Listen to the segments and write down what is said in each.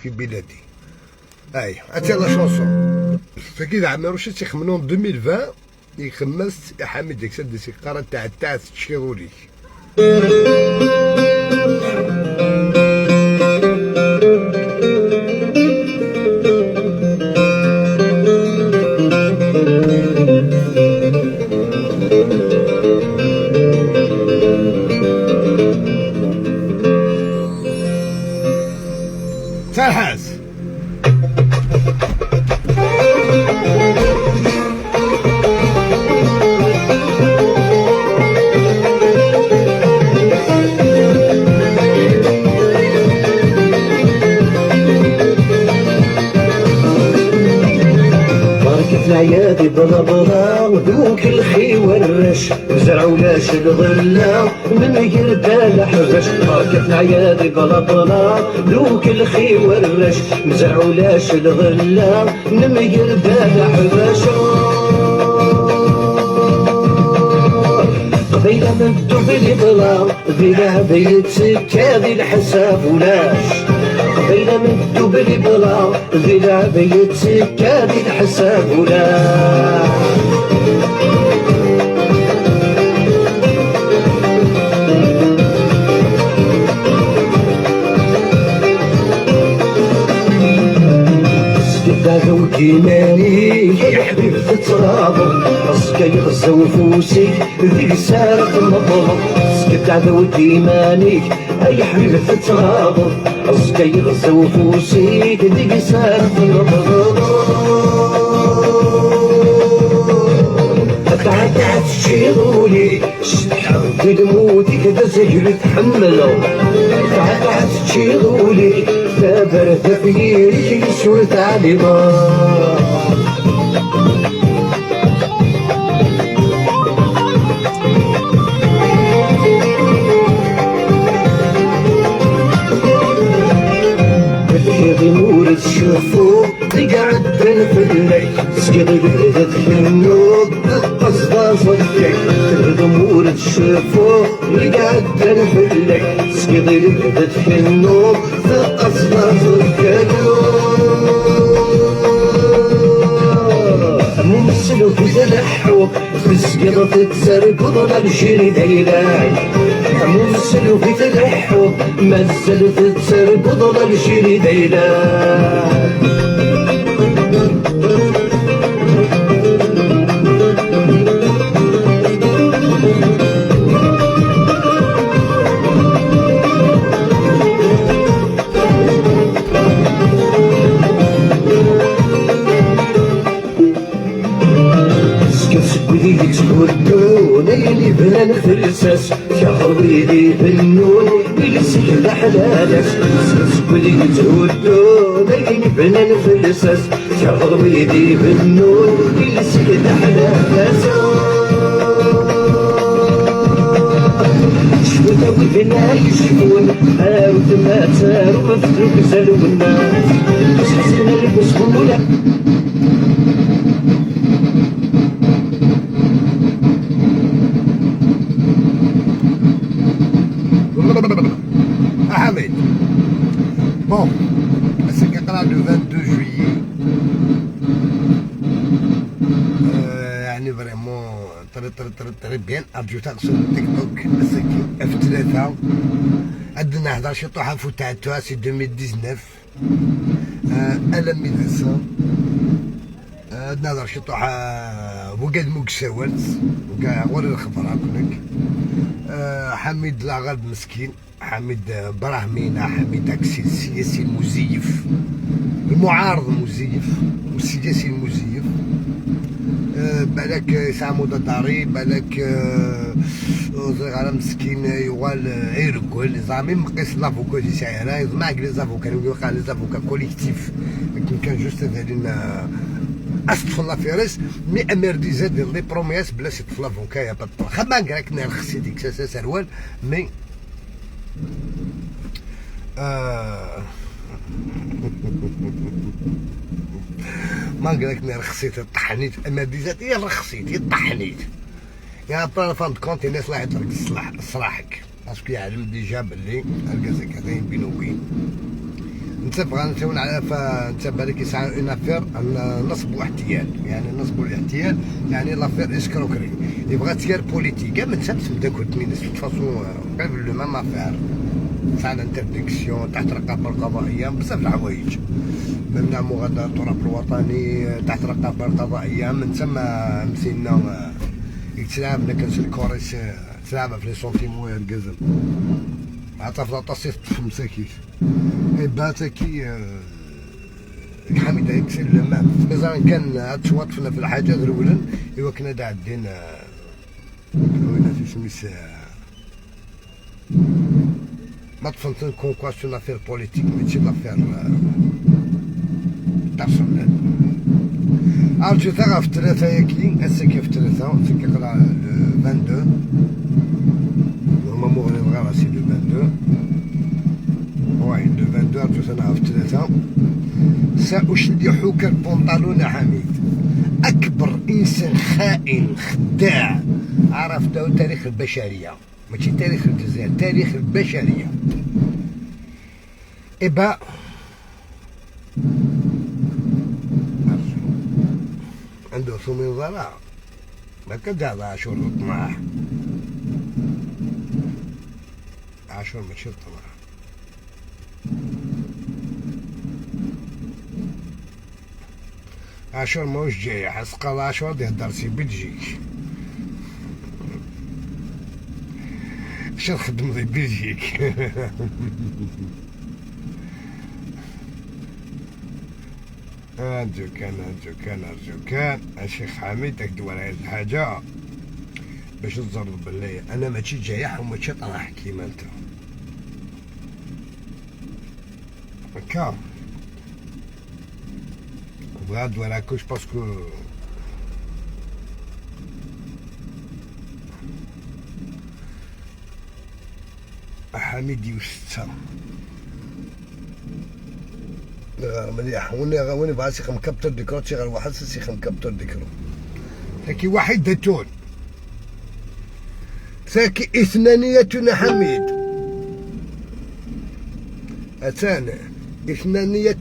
في بلادي. اي هاتي la chanson فكي عمروش تيخمنو 2020 يخمس حميد ديك سد سيقارة تاع تشيروليك. سرحاس بركة العيادي بلا بلا ودوك الخي والرش زرعوا لاش الغلة من قلب الحبش. بركة العيادي بلا بلا دوك الخي والرش زرعوا لاش الغلة من قلب الحبش. قبيلة من الدبل بلا بلا بيتسكا ذي الحساب ولاش. قبيلة من الدبل بلا بلا بيتسكا ذي الحساب ولاش. سكت وكيماني يا حبيب تتراضى راسك يغزى وفوسي ذيك سارة المطلب. سكت وكيماني يا حبيب تتراضى راسك يغزى وفوسي ذيك سارة المطلب. تعدعت تشيرولي شحال الموت كذا زجل تحملو. تعدعت تشيرولي تابر تفيرك يسود علينا. بالحيض مورد شوفو تقعد في الليل سقيضي بهدت النوب قصدا صدق. تلهد مورد شوفو يقعد في الليل سقيضي بهدت النوب قصدا صدق. ممثل في تلحو في السقيضة تتسرق الجيري دايلاي. ممثل في تلحو مازال تتسرق الجيري دايلاي. اللي بلا الفلساس شهر ويدي بالنون يلسك الحلالس. سكولي تهدون اللي بلا الفلساس شهر ويدي بالنون يلسك الحلالس. شفوتا وذنا يشفون هاوت ما تارو مفتوك زلونا حسنا البسهولة. Ahmed. Bon, c'est le 22 juillet. يعني vraiment très très très très bien ارجو تغسل تيك توك اف 3 عندنا 11 طوحه فوتاتها c'est 2019 الم ميدسان عندنا 11 طوحه وقاد موكساوات وكاع غير الخبره كنك. حميد لاغالب مسكين، حميد براهمينا، حميد اكسي السياسي المزيف، المعارض المزيف والسياسي المزيف. بالك سامو داري بالك على مسكين يوال يرقل زعما مقيس l'avocat دي سايرة يضمع les avocats يوقع les avocats collectif لكن كان juste هذا استف لافيريس mais امير دي زاد les promesses بلا سي l'avocat يا بطل خما قالك نرخسي ديك سروال mais ما قالك رخصيت طحنيت اما ديزات يا رخصيت طحنيت يا با fin de compte الناس لا يترك صلاحك parce que يعلم déjà باللي الكازا كاين بين وبين. انت بغا نتاون على انت بالك يسعى une affaire نصب واحتيال، يعني النصب والاحتيال يعني l'affaire escroquerie يبغى تيار politique كاع ما تسبس بدا كنت de façon قريب le même affaire تاع ال interdiction تحت رقابه القضائية بزاف الحوايج، ممنوع مغادرة التراب الوطني تحت رقابه القضائية. من ثم مسينا يتلعب لكن الكوريس تلعب في les sentiments يرقزم مع في لاطاسيف مساكيت باتاكي حميد يكسر الماء مازال كان تواطفنا في الحاجة ذرولن ايوا كنا دا عدينا وين سميس ما طفنت comme quoi c'est une affaire politique ماشي l'affaire personnelle. ارجو ثغا في ثلاثة ياكي السكة في ثلاثة سكة قرا le 22 normalement غير c'est le 22 oui le 22 ارجو سنة في ثلاثة. سأشلحك البنطلون حميد، أكبر إنسان خائن خداع عرفته تاريخ البشرية، ماشي تاريخ الجزائر، تاريخ البشرية. إبا عنده ثمين ضراع ما كان عاشور الطماح، عاشور ماشي الطماح. عاشور ماهوش جاي حسقال عاشور يهدر c'est Belgique، اش نخدم في بلجيك؟ ارجو كان ارجو كان ارجو كان الشيخ حميد تكدور على الحاجة باش تزرد بالله انا ماشي جايح وماشي طرح كيما انت هكا وغاد ولا كوش parce que حميد يوستا غير مليح وين بغا سيخ مكبتر d'écran تيغير واحد سيخ مكبتر d'écran ثاكي واحدة ثاكي اثنانية حميد أتانا اثنانية.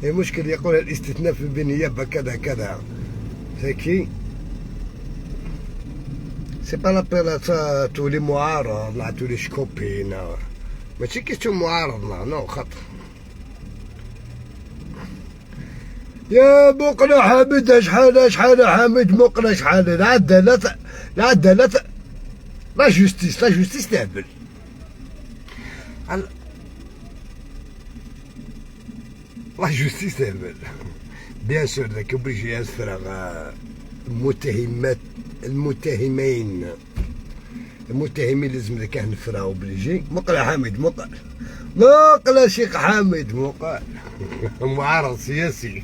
المشكل يقول الاستثناء في البنية كذا كذا ثاكي c'est pas la peine تولي معارض لا تولي شكوبين ماشي question معارض لا non خطر يا مقنع حميد شحال شحال حميد مقنع شحال العدالة العدالة la justice la justice تهبل la justice تهبل bien sûr ذاك obligé يفرغ المتهمات المتهمين المتهمين لازم ذاك نفرغ obligé. مقلع حميد مقلع مقلع شيخ حميد مقلع معارض سياسي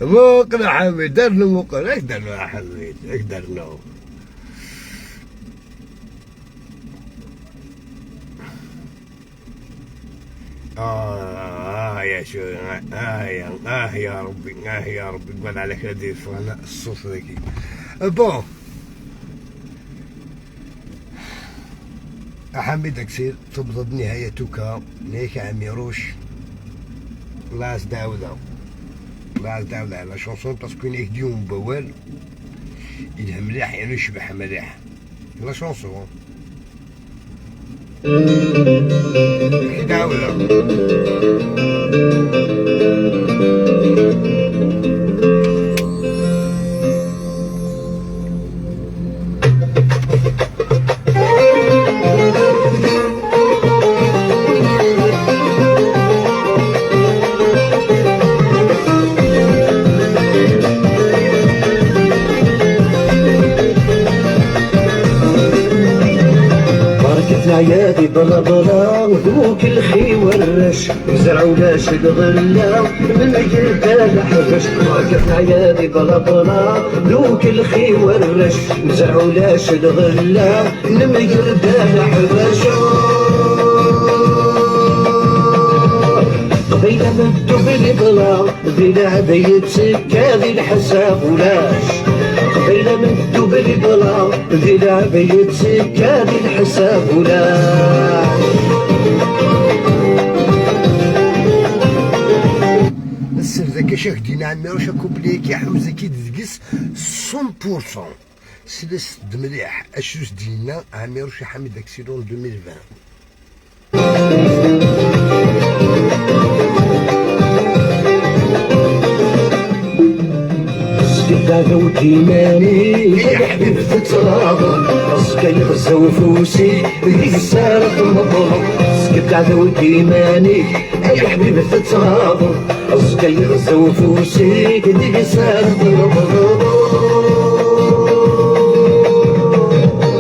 مقلع حميد دار له مقلع اش دار له يا حميد اش دار له؟ آه يا شو آه يا آه يا ربي آه يا ربي قول على هذه الصوت ذكي bon حميد أكسير تبضد نهايتك نهايك عميروش لاس داودا لاس داودا على chanson parce que نيك ديوم بوال يلهم مليح يعني يشبح مليح la chanson داودا. العيادي بلا بلا ودوك الخي والرش زرعوا لاش الغلة من جلد الحبش. بركة العيادي بلا بلا دوك الخي والرش زرعوا لاش الغلة من جلد الحبش. قبيلة مدو بالبلا ذي لعبة يتسكى ذي الحساب ولاش. إلا من دوبلي بلا ذي لعبية سكان الحساب ولا. السر ذاك شاك دينا عميروش كوبلي كي حوزه كي تزقس 100%. سلس مليح اشوس دينا عميروش حميد اكسيلون 2020. سكت وكيماني يا حبيب تتراضى، رزقي يغزو فوسي ذيك السارة المظلم. سكت وكيماني يا حبيب تتراضى، رزقي يغزو فوسي ذيك السارة المظلم.